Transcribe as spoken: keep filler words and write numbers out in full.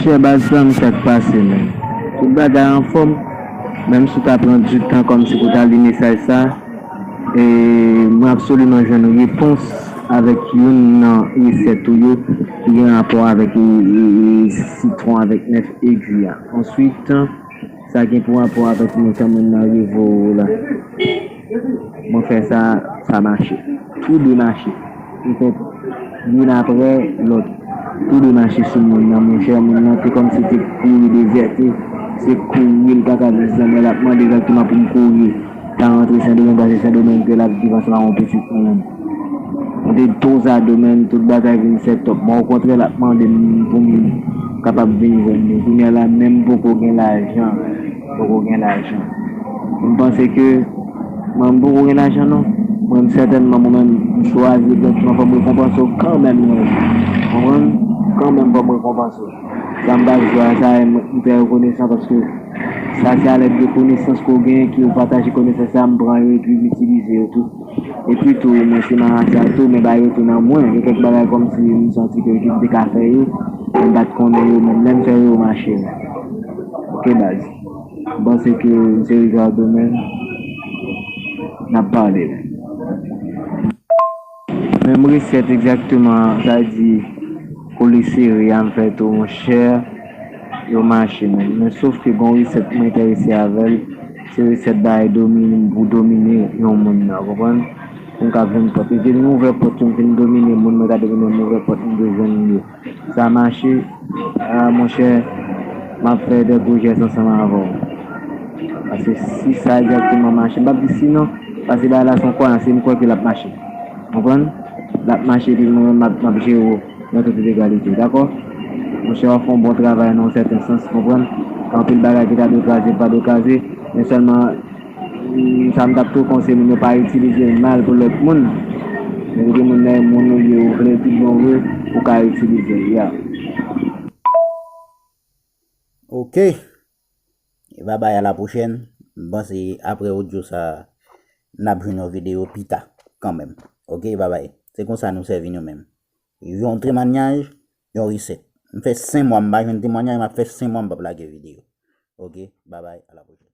Chè baz, sa m, sa k pase, men. Tout bagay anfòm, menm si w ta pran di tan kòmsi pou w ta li mesaj sa, e mwen absoliman jwenn repons avèk youn nan resèt ou yo ki gen rapò avèk e, e, e, sitwon avèk nèf egwi a. Answit, sa gen pou rapò avèk mwen, kè moun nan revè w la. Mwen fè sa, sa mache. Tou de mache. Li fèt youn aprè lòt. Tou de mache sou moun nan, monchè, moun nan te kòmsi te kouri dezète. Se kouri l pa ka vin zanmi l ap mande egzakteman pou m kouri. Ta rantre Sendomeng, paske Sendomeng ke l ap viv ansanm ak yon pitit mwen menm. Mwen te doz a domèn, tout bagay vin sèt top. Mwen okontrè l ap mande m pou m kapab vin jwenn li. Kounye a la, menm poko gen lajan. Poko gen lajan. M panse ke mwen m poko gen lajan non. Mwen m sètènman mwen menm m chwazi egzakteman fò m rekonpanse w kanmenm non. Konprann? Kanmenm fò m rekonpanse w. Sa m pa jwe a sa, m, m trè rekonesan paske sa se alèd de konesans ke w genyen ke w pataje konesans sa, m pran yo epi m itilize yo tou. Epi tou, mwen se marasa tou, men bagay yo tou nan mwen. Gen kèk bagay kòmsi m santi ke m te ka fè yo, men m pa t konnen yo, men lè m fè yo, yo mache. Ok, baz. M panse ke m se rive a domèn, n ap pale, men. Menm resèt egzakteman, sa vle di, kole sere a m fè tou, monchè, yo mache, men. Men sof ke gon resèt mwen enterese avè l, se resèt bagay domine, pou domine yon moun nan, konprann? Pou m ka vin pòt. E depi m ouvè pòt yo, m fin domine moun, mwen ta domine moun, ouvè pòt, m te jwenn yo. Sa mache, a, monchè, m ap fè de gwo jès ansanm avè w. Paske si sa egzakteman mache, m p ap di si non, paske bagay la se yon kwayans, e m kwè ke l ap mache. Konprann? L ap mache, epi mwen menm, m ap, m ap jere w nan tout egalite, dakò? Monchè, w ap fè yon bon travay nan yon sèten sans, konprann? Gen anpil bagay ki ta dwe kraze, pa dwe kraze, men sèlman, mm, sa m t ap tou konseye moun yo pa itilize l mal pou lòt moun. Men depi moun nan e moun ou ye, ou vle tout bon vre, ou ka itilize l, ya. Ok. E babay, a la pwochèn. M panse apre odyo sa, n ap jwenn yon videyo pita, kanmenm. Ok, babay. Se konsa nou sèvi nou menm. Yon temwanyaj, yon resèt. M fè senk mwa m pa jwenn temwanyaj, m ap fè senk mwa m p ap lage videyo. Ok, babay, a la pwochèn.